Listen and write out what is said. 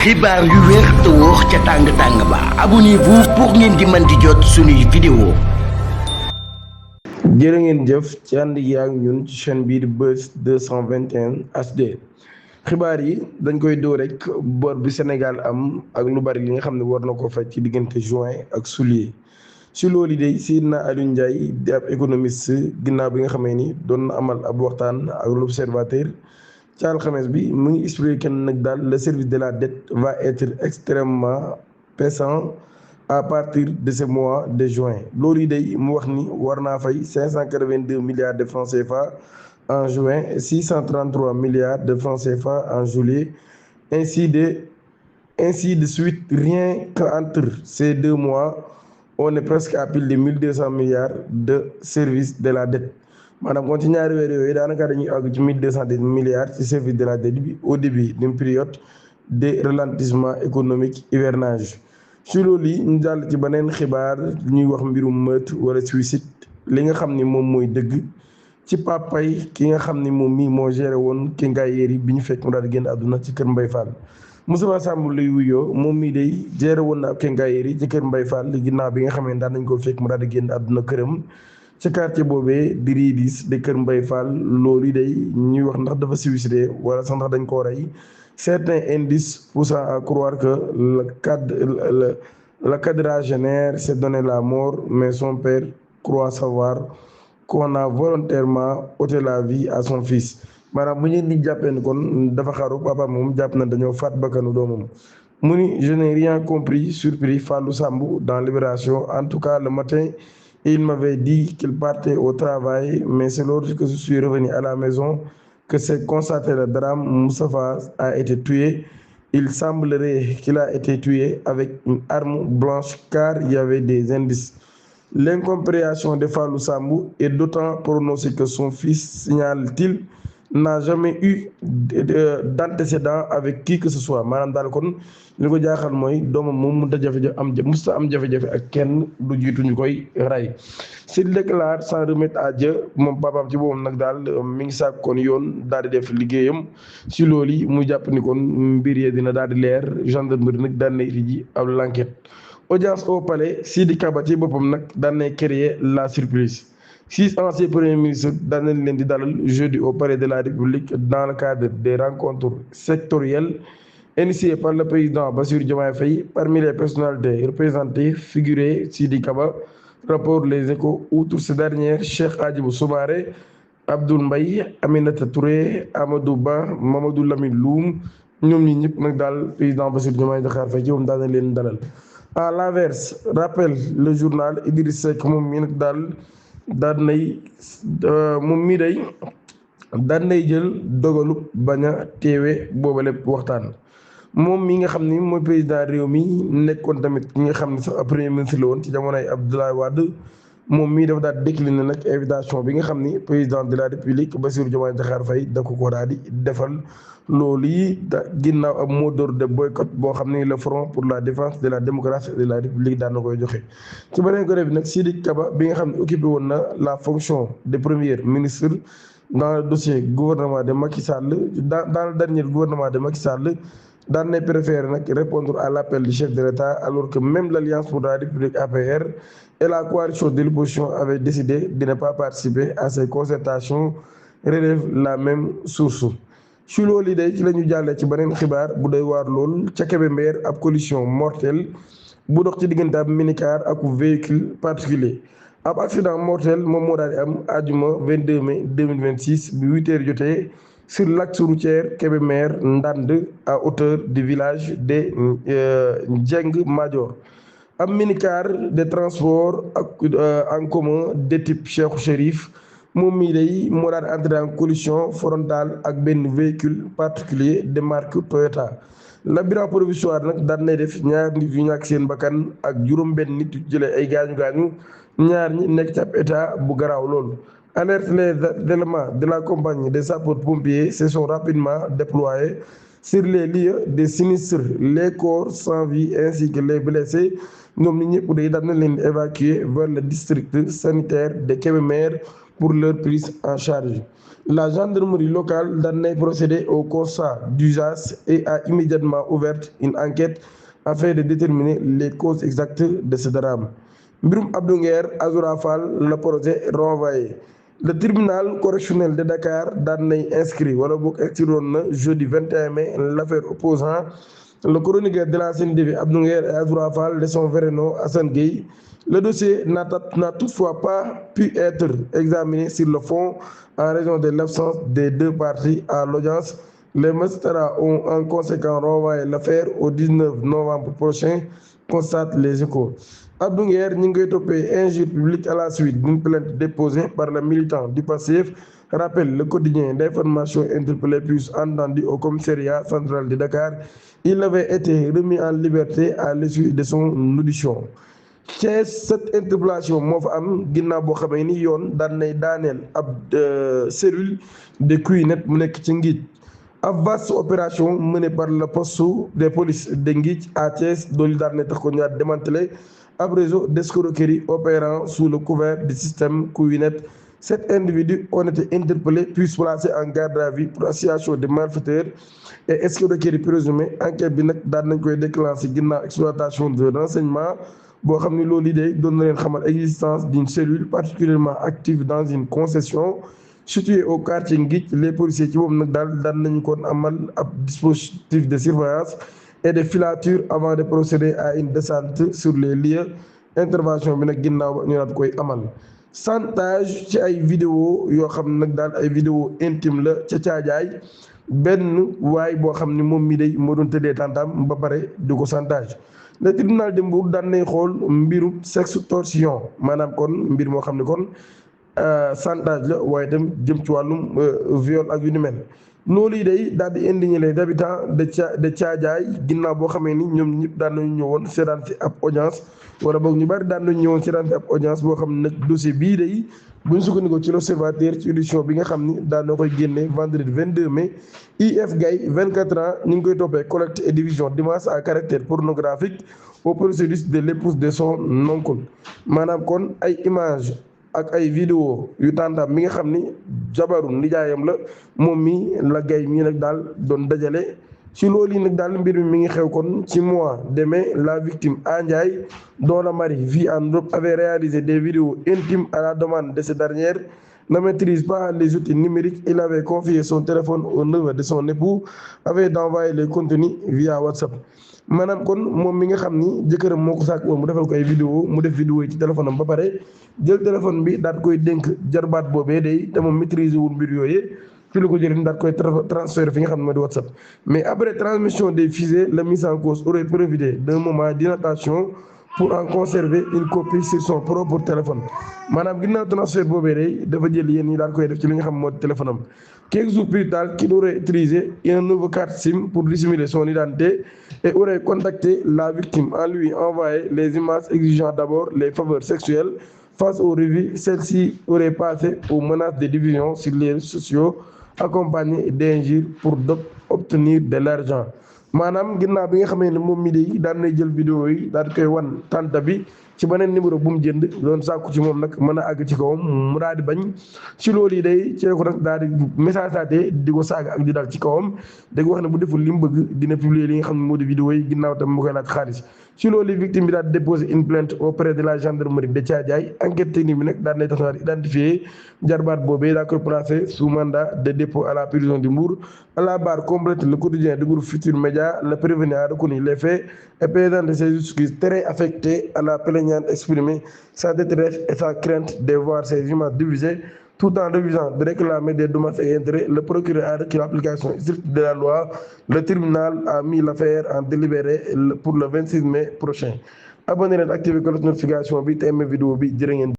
xibaar yu wér te wóor ca tàng-tàng ba abonnez-vous pour ngeen di mën di jot suñuy vidéo. jërë ngeen jëf ci ànd yi ak ñun ci chaîne bii di Buzz 221 HD xibaar yi dañ koy dóor rek bor bi Sénégal am ak lu bari li nga xam ne war na ko faj ci diggante juin ak juillet. si loolu de Seydina Aliou Ndiaye di ab économiste ginnaaw bi nga xamee ni doon na amal ab waxtaan ak l'Observateur ci alxames bi mu ngi expliqué nag daal le service de la dette va être extrêmement pesant à partir de ce mois de juin loolu day mu wax ni war naa fay 582 milliards de francs CFA en juin 633 milliards de francs CFA en juillet ainsi de suite. Rien qu'entre ces 2 mois on est presque à pile de 1200 milliards de service de la dette maanaam kon ci ñaari weer yooyu daanaka dañuy àgg ci 1200 milliards ci service de la dette bi au début d'une période de ralentissement économique hivernage. ci loolu yi ñu jàll ci beneen xibaar ñuy wax mbirum meurtre wala suicide li nga xam ni moom mooy dëgg ci papay ki nga xam ni moom mii moo géré woon quincaillerie bi ñu fekk mu daal di génn àdduna ci kër Mbaye Fall. Moustapha Samb lay wuyoo moom mii day géré woon na ab quincaillerie ci kër Mbaye Fall ginnaaw bi nga xam ne daan nañ ko fekk mu daal di génn àdduna këram ci quartier boobee di Ridis de kër Mbaye Fall. loolu yi day ñuy wax ndax dafa suicidé wala sax ndax dañ koo rey. Certains indices poussant à croire que le quadragénaire s'est donné la mort, mais son père croit savoir qu'on a volontairement ôté la vie à son fils. maanaam bu ñu di jàppee ni kon dafa xaru papa moom jàpp na dañoo faat bakkanu doomam. mu ni je n'ai rien compris, surpris Fallou Sambou dans Libération. En tout cas le matin il m'avait dit qu'il partait au travail, mais c'est lorsque je suis revenu à la maison que s'est constaté le drame. Moustapha a été tué. Il semblerait qu'il a été tué avec une arme blanche car il y avait des indices. L'incompréhension de Fallou Sambou est d'autant prononcée que son fils, signale-t-il, n'a jamais eu d'antécédent avec qui que ce soit. maanaam daal kon li ko jaaxal mooy doomam moom musta am jafe-jafe ak kenn lu jiitu ñu koy rey. S'il déclare s'en remettre à Dieu, moom papaam ci boppam nag daal mi ngi sàkk kon yoon daal di def liggéeyam si loolu yi mu jàpp ni kon mbir yee dina daal di leer. Gendarmerie nag daan na ji ab l'enquête. Audience au palais, Sidi Kaba ci boppam nag daan na créer la surprise. 6 anciens premiers ministres daan nañ leen di dalal jeudi au palais de la République dans le cadre des rencontres sectorielles initiées par le président Bassirou Diomaye Faye. Parmi les personnalités représentées figuraient Sidi Kaba, rapport Les Échos. Outre ces dernières, Cheikh Hadjibou Soumaré, Abdoul Mbaye, Aminata Touré, Amadou Ba, Mamadou Lamine Loum ñoom ñi ñëpp nag daal président Bassirou Diomaye Diakhar Faye ci moom daan nañ leen dalal. À l'inverse, rappelle le journal, Idriss Seck moom mii nag daal nay moom mii day daan nay jël dogalu bañ a teewe booba lépp waxtaan. moom mi nga xam ni mooy président réew mi nekkoon tamit ki nga xam ne sax premier ministre la woon ci jamonoy Abdoulaye Wade moom mii dafa daal décliné nag invitation bi nga xam ni président de la république Bassirou Diomaye Diakhar Faye da ko daal di defal. loolu yi ginnaaw ab mot d'ordre de boycott boo xam ni le front pour la défense de la démocratie et de la république daan na koy joxe. ci beneen côté bi nag Sidi Kaba bi nga xam ne occupé woon na la fonction de premier ministre dans le dossier gouvernement de Macky Sall dans le dernier gouvernement de Macky Sall daan nay préféré nag répondre à l'appel du chef de l'État, alors que même l'Alliance pour la République APR et la coalition de l'opposition avaient décidé de ne pas participer à ces concertations, relève la même source. ci loolu day ci la ñu jàllee ci beneen xibaar bu doy waar lool ca Kébémer ab collision mortelle bu dox ci diggante ab minicar ak véhicule particulier. ab accident mortel moom moo daal di am àjjuma 22 mai 2026 bi 8h jotee sur l'axe routier Kébémer Ndande à hauteur du village de Ndieng Madior. ab minicar de transport en commun de type Cheikh Chérif moom mii day moo daan entré en collision frontale ak benn véhicule particulier de marque Toyota. la bilan provisoire nag daan nay def ñaar nit yu ñàkk seen bakkan ak juróom-benn nit yu jëlee ay gaañu-gaañu ñaar ñi nekk ci ab état bu garaaw loolu. Alerte, les éléments de la compagnie des sapeurs-pompiers se sont rapidement déployés sur les lieux des sinistres. Les corps sans vie ainsi que les blessés ñoom nit ñëpp day daan na leen évacuer vers le district sanitaire de Kébémer pour leur prise en charge. La gendarmerie locale daan nay procéder au constat d'usage et a immédiatement ouvert une enquête afin de déterminer les causes exactes de ce drame. Mbirum Abdou Nguer Azoura Fall le projet renvoyé. Le tribunal correctionnel de Dakar daan nay inscrit wala boog inscriroon na jeudi 21 mai l'affaire opposant le chroniqueur de la CNDP Abdou Nguer et Azoura Fall de son vrai nom Assane Gueye. Le dossier n'a toutefois pas pu être examiné sur le fond en raison de l'absence des deux parties à l'audience. Les magistrats ont en conséquence renvoyé l'affaire au 19 novembre prochain, constate Les Échos. Abdou Nguer ñu ngi koy toppee injure publique à la suite d'une plainte déposée par le militant du PASTEF, rappelle le quotidien d'information interpellé plus entendu au commissariat central de Dakar. Il avait été remis en liberté à l'issue de son audition. Cette interpellation moo fa am ginnaaw boo xamee ni yoon daan nay daaneel ab cellule de Kouinet mu nekk ci Ngidj. Ab vaste opération menée par le poste de police de Ngidj à Thiès doolu daan nay tax ko ñaar démantelé ab réseau d'escroquerie opérant sous le couvert du système Kouinet. Sept individus ont été interpellés puis placés en garde à vue pour association de malfaiteurs et escroquerie présumée. Enquête bi nag daan nañ koy déclenché ginnaaw exploitation de renseignements boo xam ni loolu de doon na leen xamal existence d'une cellule particulièrement active dans une concession située au quartier Ngidj. Les policiers ci boobu nag daan nañu kon amal ab dispositif de surveillance et de filature avant de procéder à une descente sur les lieux. Intervention bi nag ginnaaw ba ñu daal koy amal. Chantage ci ay vidéo yoo xam ne nag daal ay vidéo intime la ca Caajaay benn waay boo xam ni moom mi day moo doon tëddee tantam ba pare di ko chantage. Le tribunal de Mbour daan nay xool mbiru sextorsion maanaam kon mbir moo xam ne kon chantage la waaye itam jëm ci wàllum viol ak yu ni mel. loolu yi day daal di indigné les habitants de Thiadiaye ginnaaw boo xamee ni ñoom ñëpp daan nañu ñëwoon seetaan si ab audience wala boog ñu bari daan nañu ñëwoon seetaan si ab audience boo xam ne nag dossier bii day bu ñu sukkandikoo ci l'Observateur ci édition bi nga xam ni daan na koy génne vendredi 22 mai. IF Gaye 24 ans ñu ngi koy toppee collecte et division d'images à caractère pornographique au préjudice de l'épouse de son oncle. Maanaam kon ay image ak ay vidéo yu tàntaam mi nga xam ni jabaru nijaayam la moom mi la Gaye mii nag daal doon dajale. ci loolu yi nag daal mbir mi ngi xew kon ci mois de mai. La victime A Ndiaye dont le mari vit en Europe avait réalisé des vidéos intimes à la demande de cette dernière. Ne maîtrise pas les outils numériques. Il avait confié son téléphone au neveu de son époux avant d'envoyer les contenus via WhatsApp. maanaam kon moom mi nga xam ni jëkkëram moo ko sàkk woon mu defal ko ay vidéo mu def vidéo yi ci téléphone am ba pare jël téléphone bi daal koy dénk jarbaat boobee day te moom maîtriser wul mbir yooyu fi la ko jëlee daal koy transférer fi nga xam ne moo di WhatsApp. Mais après transmission des fichiers, le mis en cause aurait profité d'un moment d'inattention pour en conserver une copie sur son propre téléphone. maanaam ginnaaw transfert boobee day dafa jël yéen ñi daal koy def ci li nga xam moo di téléphone am. Quelques jours plus tard, qu'il aurait utilisé une nouvelle carte SIM pour dissimuler son identité et aurait contacté la victime en lui envoyant les images exigeant d'abord les faveurs sexuelles. Face aux revues, celle-ci aurait passé aux menaces de division sur les réseaux sociaux accompagnées d'injures pour obtenir de l'argent. maanaam ginnaaw bi nga xamee ne moom mi de daan nay jël vidéo yi daal di koy wan tante bi ci beneen numéro bu mu jënd doon sàkku ci moom nag mën a àgg ci kawam mu daal di bañ. ci loolu yi day ci ko nag daal di message saate di ko saaga ak di daal ci kawam da wax ne bu deful li mu bëgg dina publier li nga xam ne moo di vidéo yi ginnaaw tam mu koy laaj xaalis. ci loolu victime bi daal di déposer une plainte auprès de la gendarmerie de Thiadiaye. Enquête technique bi nag daal nay tax daal identifier jarbaat boobee daa koy placé sous mandat de dépôt à la prison de Mbour. À la barre complète, le quotidien du groupe Futurs Médias, le prévenu a reconnu les faits et présente ses excuses très affectées à la plaignante exprimé sa détresse et sa crainte de voir ses images diffusées. Tout en refusant de réclamer des dommages et intérêts, le procureur a requis l'application stricte de la loi. Le tribunal a mis l'affaire en délibéré pour le 26 mai prochain. Abonnez leen activé cloche notification bi te aimé vidéo bi jërë ngeen